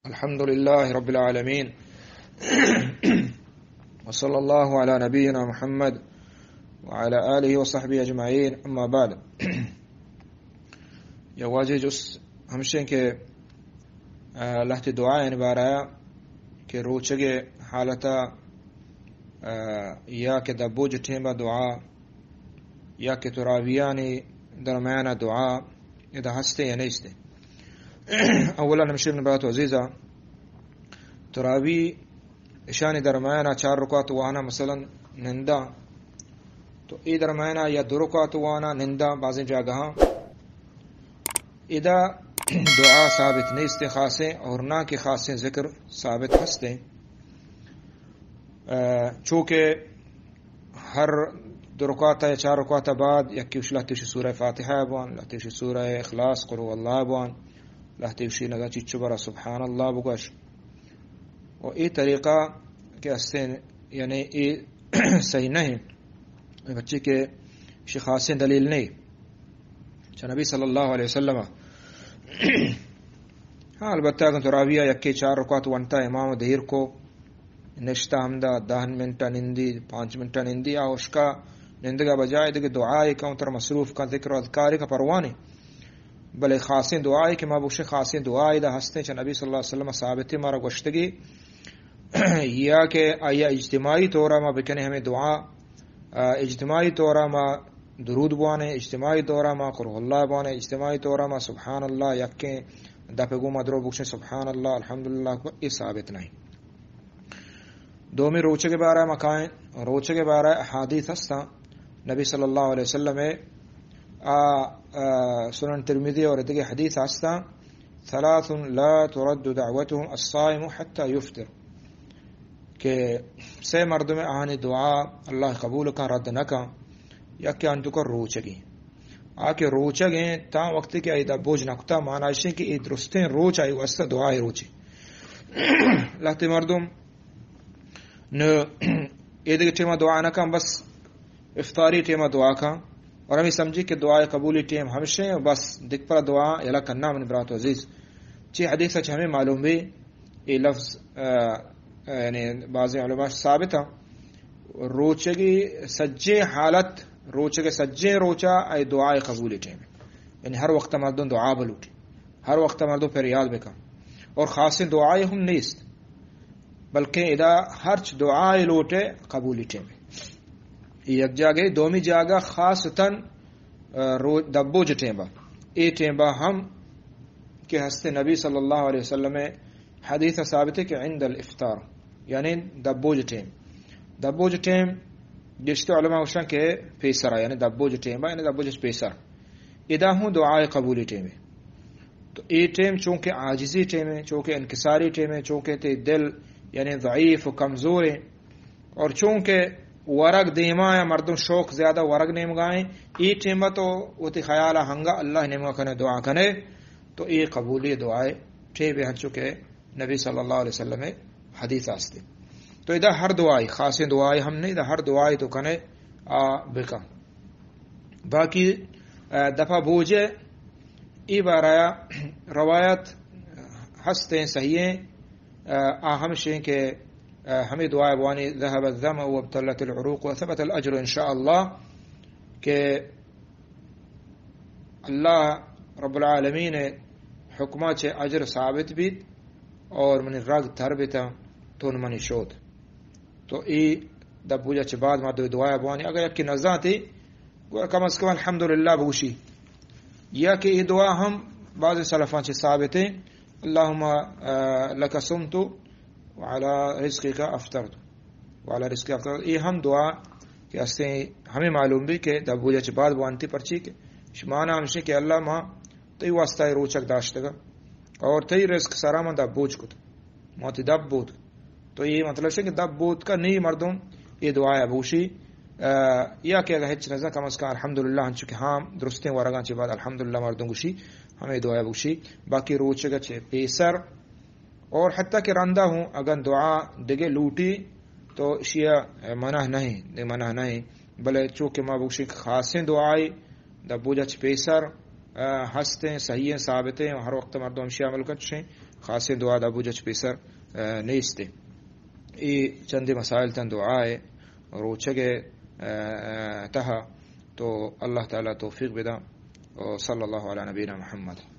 الحمد لله رب العالمين. وصلى الله على نبينا محمد وعلى آله وصحبه أجمعين. أما بعد. یا واجہ جست ہمشیں کہ، آ، لہتے دعا یعنی بارہ کہ روچگ حالتا، آ، یا کہ دبوج ٹیمبا دعا یا کہ تراویانی درمیان دعا ادا ہستے یا نیستے؟ اولا نمشی من برات عزیزا، تراوی اشانی درمیان چار رکعت وانا مثلاً نندا، تو اے درمیان یا دو رکعت وانا نندا بعضیں جاگہاں، ادا دعا ثابت نیست خاصیں، اور نہ کہ خاصیں ذکر ثابت ہستیں۔ آ، چونکہ ہر دو رکعت یا چار رکعت بعد یکی وش لہتے وشی سورہ فاتحہ بوان، لہتے وشی سورہ اخلاص، قل هو اللہ بوان، لہتے وشی نزا چیچو برا سبحان اللہ بگوش۔ و اے طریقہ کہ ہستیں، یعنی اے صحیح نہیں، بچے کہ شی خاصیں دلیل نہیں چہ نبی صلی اللہ علیہ وسلم۔ ہاں، البتہ اگر تراویہ یکی چار رکعت ونتا امام دیر کو، نشتہ ہمدا دہ منٹ نندی، پانچ منٹ نندی، آ اشکا نندگا بجائے دگہ دعائے کن، تر مصروف کن، ذکر و اذکارے کن، پرواہ نی۔ بلے خاصیں دعائے کہ ما بوشیں خاصیں دعائے دا ہستیں چہ نبی صلی اللہ علیہ وسلم ثابت مارا گوشتگی، یا کہ آیا اجتماعی طورا ما بکنیں ہمیں دعا، آ، اجتماعی طورا ما درود بوانیں، اجتماعی طورا ما قل هو اللہ بوانیں، اجتماعی طورا ما سبحان اللہ یکیں دپ گو ما درو بوشیں سبحان اللہ الحمدللہ کو، اے ثابت نہیں۔ دومی روچگ بارہ ما کائیں، روچگ بارہ حدیث ہستاں، نبی صلی اللہ علیہ وسلم آ، آ، سنن ترمذی اور دیگہ حدیث ہستاں، ثلاث لا ترد دعوتهم الصائم حتى يفطر، کہ سے مردم آہانی دعا اللہ قبول کن، رد نہ کن، یکے آنتو کن روچگی۔ آ کہ روچگ ہیں تاں وقتی کہ ایدا بوجھ نکتا، مانا اشیں کہ اے درستیں روچ آئی واسطہ دعائے روچی۔ لہتے مردم نو اے دگہ ٹیما دعا نہ کن، بس افطاری ٹیما دعا کن، اور ہمیں سمجھی کہ دعائے قبولی ٹیم ہمشیں، بس دگہ پر دعا یلا کننا من برات عزیز۔ چی حدیث اچ ہمیں معلوم بھی، اے لفظ، آ، آ، یعنی بعض علماء ثابت ہیں، روچگی سجے حالت، روچگ سجے روچا اے دعائے قبولی ٹیم، یعنی ہر وقت مردم دعا بلوٹی، ہر وقت مردم پر یاد بکن، اور خاصیں دعائے ہم نیست، بلکہ ادا ہرچ دعائے لوٹے قبولی ٹیم۔ یک جاگہ، دومی جاگہ خاصتاً، آ، رو-، دبوج ٹیمبا، اے ٹیمبا ہم کہ ہست نبی صلی اللہ علیہ وسلم حدیث ثابت ہے کہ عند الافطار، یعنی دبوج ٹیم۔ دبوج ٹیم گشت علماء گوشن کہ پیسرا، یعنی دبوج ٹیم با، یعنی دبوج پیسر۔ ادا ہوں دعائے قبولی ٹیم ہے۔ تو اے ٹیم چونکہ عاجزی ٹیم ہے، چونکہ انکساری ٹیم ہے، چونکہ تے دل یعنی ضعیف و کمزور ہے، اور چونکہ ورگ دیما یا مردم شوق زیادہ ورگ نیمگائیں، اے ٹیم تو وتی خیال ہنگا اللہ نیمگا کنے دعا کنے، تو اے قبولی دعائے ٹیم ہے، ہنچو کہ نبی صلی اللہ علیہ وسلم حدیث آستے۔ تو ادا ہر دعائی، خاصیں دعائی ہم نہیں، ادا ہر دعائی تو کنے آ بکن۔ باقی، آ، دفعہ بوجے، ای بارہ روایت ہستیں صحیحیں، آ، آ ہمشیں کہ، آ، ہمیں دعائے بوانی، ذهب الظمأ وابتلت العروق وثبت الأجر إن شاء الله، کہ اللہ رب العالمین حکمہ چہ اجر ثابت بیت اور منی رگ تر بیتا تون منی شود۔ تو ای دبوجہ چہ بعد ما دو دعایا بوانی، اگر یکی نزانتی، گو کم از کم الحمدللہ بگوشی۔ یا کہ ای دعا ہم بعض سلفان چہ ثابت ہیں، اللهم، آ، لك صمت وعلى رزقك أفطرت، وعلى رزقك أفطرت۔ اے ہم دعا کہ ہستیں ہمیں معلوم بھی کہ دبوجہ چہ بعد بوانتی، پرچی کہ شمانا ہمشی کہ اللہ ما تئی واسطہ اے روچک داشتگا اور تئی رزق سرا من دبوج کت، ما تی دب بود۔ تو اے مطلب شے کہ دب بود کا نی مردم اے دعایا بوشی، آ، یا کہ اگر ہچ نزا کم از کم الحمدللہ انچو کہ ہاں درستیں ورگاں چہ بعد الحمدللہ مردم گوشی، ہمیں دعایا بوشی۔ باقی روچگا چہ پیسر اور حتی کہ رندا ہوں اگن دعا دگہ لوٹی تو اشیا منع نہیں، دگہ منع نہیں، بلے چو کہ ما بگوشیں کہ خاصیں دعائے دبوجہ چہ پیسر، آ، ہستیں، صحیحیں، ثابتیں، ہر وقت مردم اشیا عمل کن چشیں، خاصیں دعا دا بوجہ چہ پیسر، آ، نیست۔ اے چندے مسائل تاں دعا ءِ روچگ ءِ، آ، تہا۔ تو اللہ تعالی توفیق بداں۔ و صلی اللہ علی نبینا محمد۔